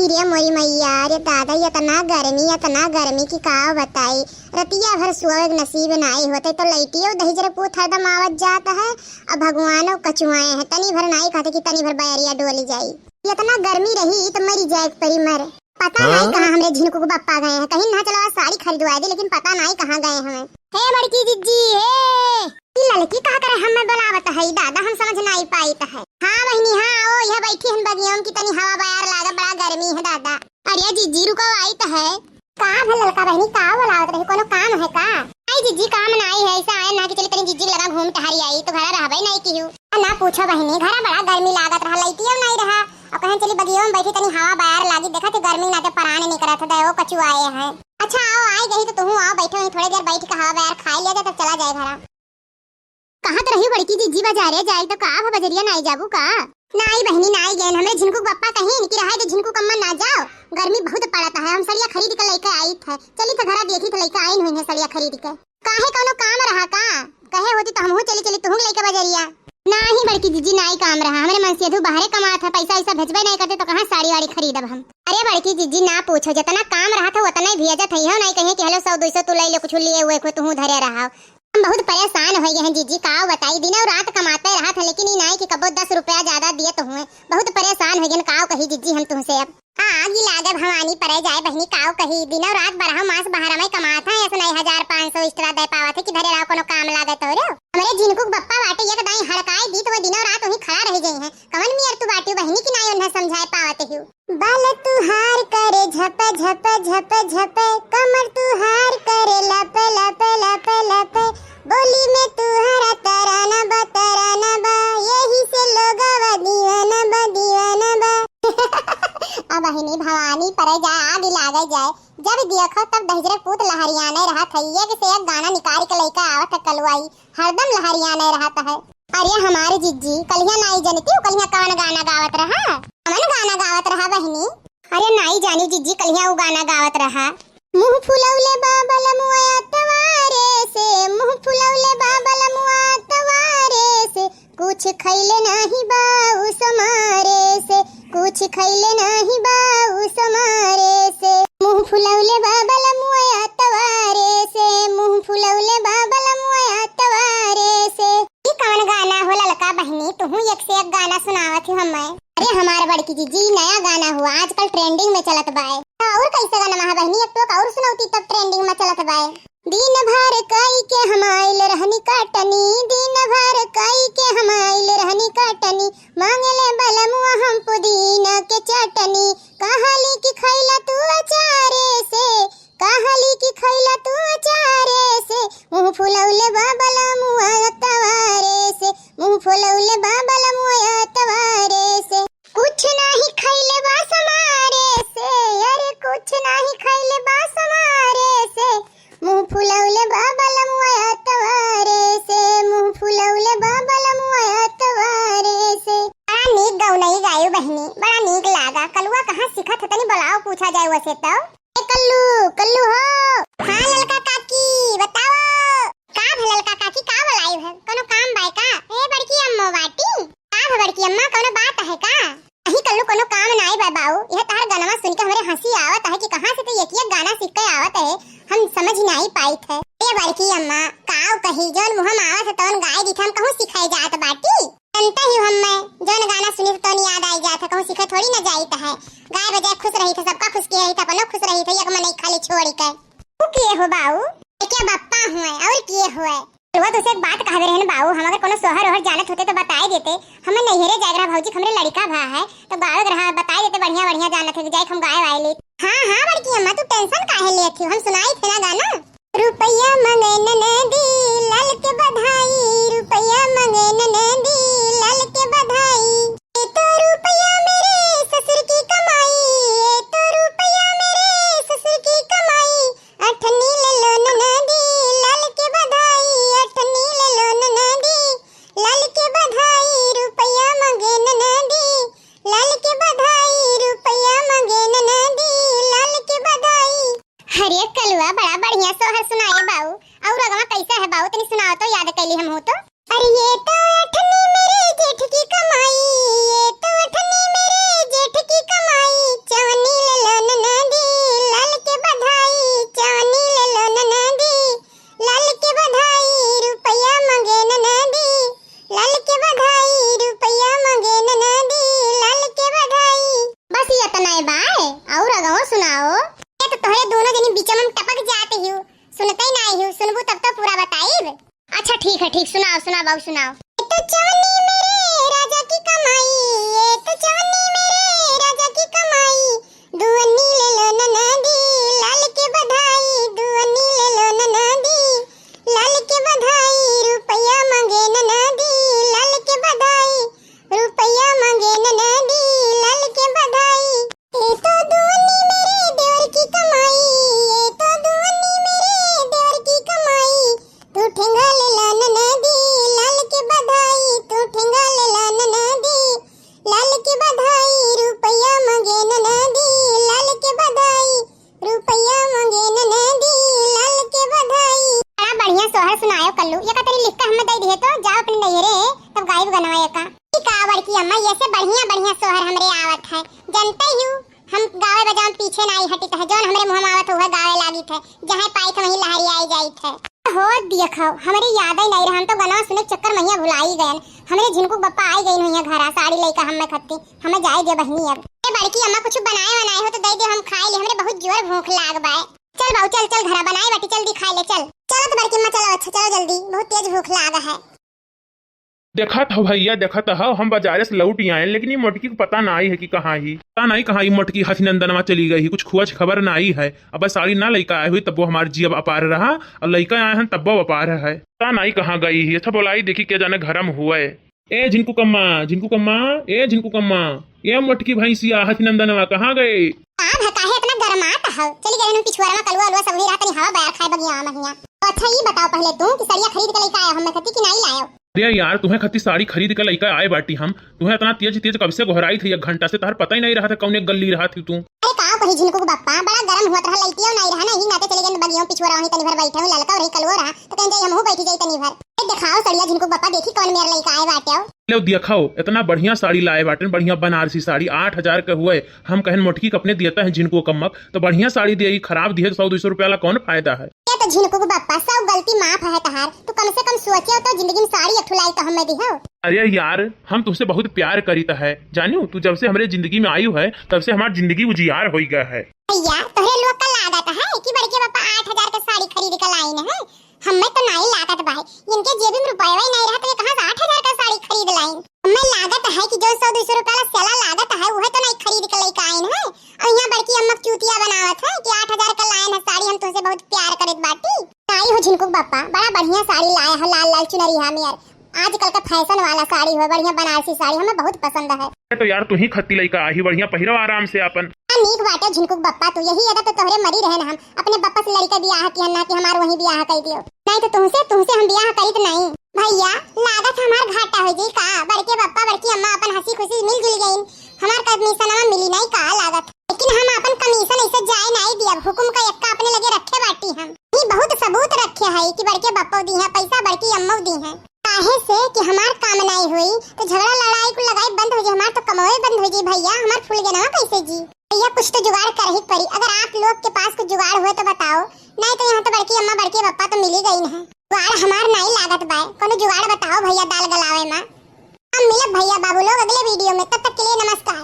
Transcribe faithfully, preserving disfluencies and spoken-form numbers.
ये मोरी मैया, रे दादा, इतना गर्मी, इतना गर्मी कि का बताई। रतिया भर सोवे के नसीब नाई होते, तो लइटियो दहिजर पूत हरदम आवत जात है, और भगवानो कचुआए हैं। तनी भर नाई कहते कि तनी भर बयरिया डोली जाई। इतना गर्मी रही, तो मरी जाए के परी मर। पता नाई हाँ? कहाँ हमरे झिनकू के बप्पा गए हैं। कहीं ना चलो आज साड़ी खरीदवाए दे, लेकिन पता नाई कहाँ गए हैं। हे बड़की जिज्जी, हे। ई ललकी का करे हमें बोलावत है, ई दादा हम समझ नाई पाइत है। हाँ बहिनी, हाँ, आओ, यह बैठी हन बगिया में कि तनी हवा बयार लागे, बड़ा गर्मी है दादा। अरे जिज्जी रुको, आइत है। का भल ललका बहिनी, का बोलावत रही, कोनो काम है का? आई जिज्जी, काम नाई है, ऐसा आए ना कि चली तनी जिज्जी लगा घूम टहरी आई, तो घरा रहबे नाई किहू। आ ना पूछो बहिनी, घरा बड़ा गर्मी लागत रहा, लइटियो नाई रहा, और कहें चली बगियो में बैठी तनी हवा बयार लागी, देखा थे गर्मी ना ते परान निकरत है, वो कचुआए हैं। अच्छा आओ, आई गई तो तुहू आओ, बैठो वहीं थोड़ी देर बैठ के हवा बयार खाई लिया जाए, तब चला जाए घरा। कहत रही बड़की जिज्जी बजारे जाए, तो का अब बजरिया नाई जाबू का? नाई बहिनी, नाई गए, हमरे झिनकू के बप्पा कहीं कि रहा दे झिनकू कम्मा ना जाओ, गर्मी बहुत पड़त है, हम सड़िया खरीद के लेके आई थे, चली थे घरा देखी थे लेके आई हुई है सड़िया खरीद के। काहे कौनो काम रहा का? कहे होती तो हमहू चली चली तुहू लेके बजरिया। नाही बड़की जिज्जी, नाई काम रहा, हमरे मनसेधू बाहरे कमात है, पैसा ऐसा भेजबे नहीं करते तो कहाँ साड़ी वाड़ी खरीदब हम। अरे बड़की जिज्जी ना पूछो, जितना काम रहा था उतना ही भेजत है, हो नहीं कहे कि हेलो सौ दो सौ तू ले ले, कुछ लिए हुए को तुहू धरे रहा। हम बहुत परेशान हो गए हैं जिज्जी, काव बताई, दिनों रात कमाते रहा था, लेकिन ई नाई कि कबो दस रुपया ज्यादा दिए तो हुए, बहुत परेशान हो गए, काव कही जिज्जी हम तुमसे अब। हाँ, आगी लागे भवानी परे जाए बहिनी, काव कही, दिनों रात बारह मास बाहर में कमात है, ऐसे नहीं हजार पाँच सौ extra दे पावत है कि धरे रहो कोनो काम लागे तो रे। हमरे झिनकू के बप्पा बाटे एक दाई हड़काए दी तो वो दिनों रात वहीं खड़ा रह गई है। कवन मियर तू बाटी बहिनी की नाई उन्हें समझाए पावत ही। बाल तुहार करे झप झप झप झप, कमर तुहार करे लप लप लप लप, बोली में तुहरा तराना बा तराना बा, यही से लोगवा दीवाना बा दीवाना बा। अब बहिनी भवानी परे जाए, आग ही लागे जाए, जब देखो तब दहिजरे पूत लहरियाने रहत है, एक से एक गाना निकाल के लेके आवत है कलुआई, हरदम लहरियाने रहत है। अरे हमारे जिज्जी, कलिया नाई जनती हो, कलिया कवन गाना गावत रहा? कवन गाना गावत रहा बहिनी? अरे नाई जानी जिज्जी, कलिया उ गाना गावत रहा। मुँह फुलौले बा बलमुआ अतवारे से, मुँह फुलौले बा बलमुआ अतवारे से, कुछ खैले नाही बा उ सोमारे से, कुछ खैले नाही बा उ सोमारे से। मुँह फुलौले बा बलमुआ अतवारे से, मुँह फुलौले बा बलमुआ अतवारे से। ई कवन गाना हो ललका बहिनी, तुहू एक से एक गाना सुनावत ही हमें। अरे हमार बड़की जिज्जी, ई नया गाना हुआ, आजकल trending में चलत बाए। तो और कैसे गाना है बहिनी, एक ठो और सुनौती तब trending में चलत बाए। दिन भर कई के हम आइल रहनी काटनी, दिन भर कई के हम आइल रहनी काटनी, मांगले बलमुआ हम पुदीना के चटनी, कहली कि खैला तू अचारे से, कहली कि खैला तू अचारे से, मुँह फुलौले बा बलमुआ अतवारे से, मुँह फुलौले बा बलमुआ अतवारे से। कुछ नाही खैले बा समारे से, अरे कुछ नाही खैले बा समारे से, मुँह फुलौले बा बलमुआ अतवारे से, मुँह फुलौले बा बलमुआ अतवारे से। बड़ा नीक गौनई गायू बहिनी, बड़ा नीक लागा। कलुआ कहाँ सीखत है, तनी बोलाओ, पूछा जाए वैसे तो। ए कल्लू, कल्लू हो। हाँ ललका काकी, बताओ। का भे ललका काकी, का बोलाई है? कोनो काम बाय का? ए बड़की अम्मो बाटी। का भे बड़की अम्मा, कोनो बात है का? नहीं कल्लू, कोनो काम नाई बा बाऊ। यह तार गानवा सुन के हमरे हंसी आवत है कि कहाँ से तो एक एक गाना सीख के आवत है, हम समझ नाई पाइत है। ए बड़की अम्मा, काव कही, जौन मुँह में आवत है तौन गाय दी, हम कहूँ सिखाए जात बाटी। जानते ही हम्मे, जौन गाना सुनी तो तौन याद आई जात है, कहूँ सीखे थोड़ी ना जाइत है। गाय बजाए खुश रही थे, सबका खुश किए रही थे, अपनो खुश रही थे, एक मनई खाली छोड़ के। तू किए हो बाऊ? क्या बप्पा हुए और किए हुए? वो तो से एक बात कहबे रहन बाऊ, हम अगर कोनो सोहर ओहर जानत होते तो बताए देते। हमें नैहरे जाए रहा भौजी, हमरे लड़का भा है, तो गावे के रहा, बताए देते, बढ़िया बढ़िया जानत है, जाए हम गाए वाए लेत। हाँ हाँ बड़की अम्मा, तू tension काहे लेत हो, हम सुनाई थे ना गाना। रुपया मंगे ननदी लाल के बधाई, रुपया मंगे ननदी लाल के बधाई। ये तो रुपया मेरे ससुर की कमाई, ये तो रुपया मेरे ससुर की कमाई। अठन्नी ले लो ननदी लाल के बधाई, अठन्नी ले लो ननदी लाल के बधाई। रुपया मंगे ननदी लाल के बधाई, रुपया मंगे ननदी लाल के बधाई। अरे कलुआ, बड़ा बढ़िया सोहर सुनाए बाऊ। और अगवा कैसा है बाऊ, तनी सुनाओ तो, याद कैली हम हो तो। अरे ये तो अठन्नी मेरे जेठ की कमाई, ये तो अठन्नी मेरे जेठ की कमाई, चवन्नी बाय, और अगवा सुनाओ। ये तो तोहरे दोनों जनी बीच में टपक जाते ही हो, सुनते ही नहीं हो, सुनबू तब तो पूरा बताइब। अच्छा ठीक है, ठीक, सुनाओ, सुनाओ बाबू, सुनाओ। तो चवन्नी मेरे राजा की कमाई, ये तो चवन्नी मेरे राजा की कमाई, दुअन्नी ले लो ननदी, लाल के बधाई, दुअन्नी ले लो ननदी, लाल के बधाई, रुपया मांगे ननदी, लाल के बधाई, रुपया मांगे ननदी, लाल के बधाई। ये तो दुअन्नी मेरे देवर की कमाई, ये तो दुअन्नी मेरे देवर की कमाई, तू ठेंगा ले ला ननदी, लाल के बधाई, तू ठेंगा ले ला ननदी, लाल के बधाई, रुपया मांगे ननदी, लाल के बधाई, रुपया मांगे ननदी, लाल के बधाई। बड़ा बढ़िया सोहर सुनायो कल्लू, ये का तनी लिख के हमें दे दिए तो जाओ अपने नैहरे, तब गायब गनवा ये का। ई का बड़की अम्मा, ये से बढ़िया बढ़िया सोहर हमरे आवत है, जनते ही हम गावे बजावे पीछे नाई हटित है, जौन हमरे मुँह में आवत हुए गावे लागित है, जहाँ पाई थे वहीं लहरी आई जाइत है। हो देखो, हमरे याद ही नहीं रहा, हम तो गनवा सुने के चक्कर में भुलाई गए। हमरे झिनकू बप्पा आई गई हुई है घरा, साड़ी लेकर हम में खत्ती, हमें जाए दे बहिनी अब। ए बड़की अम्मा, कुछ बनाए बनाए हो तो दे दे, हम खाए ले, हमरे बहुत जोर भूख लाग बाय। चल बाऊ, चल चल, घरा बनाए बाटी, जल्दी खाए ले, चल। चलो तो बड़की अम्मा, चलो, अच्छा चलो जल्दी, बहुत तेज भूख लाग है। देखत हो भैया, देखत हो, हम बाजारे से लौट ही आए, लेकिन ये मोटकी को पता नाई है कि कहाँ ही, पता नाई कहाँ ये मोटकी हथी नंदनवा चली गई, कुछ खोज खबर नाई है। अब साड़ी ना लइका आए हुई तब वो हमार जियब अपार रहा, और लइका आए हैं तब वो अपार है, पता नाई कहाँ गई ही। अच्छा बोलाई देखी के जाने घर में हुए। ए झिनकू कम्मा, झिनकू कम्मा, ए झिनकू कम्मा, ए मोटकी भैंसिया, हथी नंदनवा कहाँ गए? का भा, काहे इतना गरमात हव? चली गई हूँ पिछुआरा में, कलुआ अलुआ सब हुई रहा, तनी हवा बयार खाए बगिया में हियाँ। तो अच्छा ई बताओ पहले तू कि सड़िया खरीद के लइका आयो हमें खती कि नाई लायो? अरे यार, तुम्हें खती साड़ी खरीद के लइका आए बाटी हम। तुम्हें इतना तेज तेज कब से गोहराई थी, एक घंटा से तहर पता ही नहीं रहा था कौन एक गल्ली रहा थी तू। अरे का कही झिनकू के बप्पा, बड़ा गरम हुआ रहा, लइटियो नाई रहा ना, ही नाते चली गई बगिया में पिछुआरा, वहीं तनी भर बैठे हूँ, ललका और कलुआ रहा, तो कहीं जाई हमहू बैठी जाई तनी भर। ए देखाओ सड़िया झिनकू के बप्पा, देखी कौन मेर लइका आए बाटे। लो दिया खाओ, इतना बढ़िया साड़ी लाए बाटेन, बढ़िया बनारसी साड़ी, आठ हजार के हुए। हम कहन मोटकी के अपने दियता है झिनकू कम्मक, तो बढ़िया साड़ी दिए, खराब दिए, सौ दो सौ रुपया ला कौन फायदा है? ये तो झिनकू के बप्पा, सब गलती माफ है तहार। तू कम से कम सोचे तो जिंदगी में साड़ी एक ठो लाई तो हमें दिहो। अरे यार, हम तुमसे बहुत प्यार करीत है, जानू, तू जब से हमरे जिंदगी में आयु है, तब से हमार जिंदगी उजियार हो गया है। भैया, तोहरे लोग का लागत है कि बड़के बप्पा आठ हजार के साड़ी खरीद के लाइन है? हमें तो नाई लागत बा, इनके जेब में रुपया ही नहीं रहा, तो ये कहाँ से आठ हजार का साड़ी खरीद लाइन? हमें लागत है कि जो सौ दो सौ रुपया ला सेला लागत है, उहे तो नाई खरीद के लेके आइन है। और यहाँ बड़की अम्मा के चूतिया बनावत है कि आठ हजार का लाइन है साड़ी, हम तुमसे बहुत प्यार करत बाटी। नाई हो झिनकू बप्पा, बड़ा बढ़िया साड़ी लाया है, लाल लाल चुनरी है मेर। आजकल का फैशन वाला साड़ी हो, बढ़िया बनारसी साड़ी, हमें बहुत पसंद है। ए तो यार, तू ही खत्ती लइका आही, बढ़िया पहिरो आराम से आपन। आ, नीक बाटे झिनकू बप्पा, तू यही अदा तो तोहरे मरी रहे ना, हम अपने बप्पा से लड़के बियाह किहन ना कि हमार वही बियाह कर दियो, नहीं तो तुमसे, तुमसे हम बियाह करीत नहीं। भैया, लागत हमार घाटा हो जाई का? बड़के बप्पा, बड़की अम्मा अपन हंसी खुशी मिलजुल गईन, हमार कमीशनवा मिली नहीं का लागत? लेकिन हम अपन कमीशन ऐसे जाए नहीं दियब, हुकुम का एक्का अपने लगे रखे बाटी हम। ई बहुत सबूत रखे है कि बड़के बप्पो दी है पैसा, बड़की अम्मो दी है। काहे से कि हमार काम नाई होई, तो झगड़ा लड़ाई को लगाई बंद हो जाई, हमार तो कमावे बंद हो जाई भैया, हमार फूल गनवा कैसे जी? भैया कुछ तो जुगाड़ कर ही पड़ी, अगर आप लोग के पास कुछ जुगाड़ हुए तो बताओ, नहीं तो यहाँ तो बड़की अम्मा बड़के बप्पा तो मिली गई है। जुगाड़ हमार नाई लागत बाय, कोनो जुगाड़ बताओ भैया दाल गलावे में। हम मिलब भैया बाबू लोग अगले वीडियो में, तब तक के लिए नमस्कार।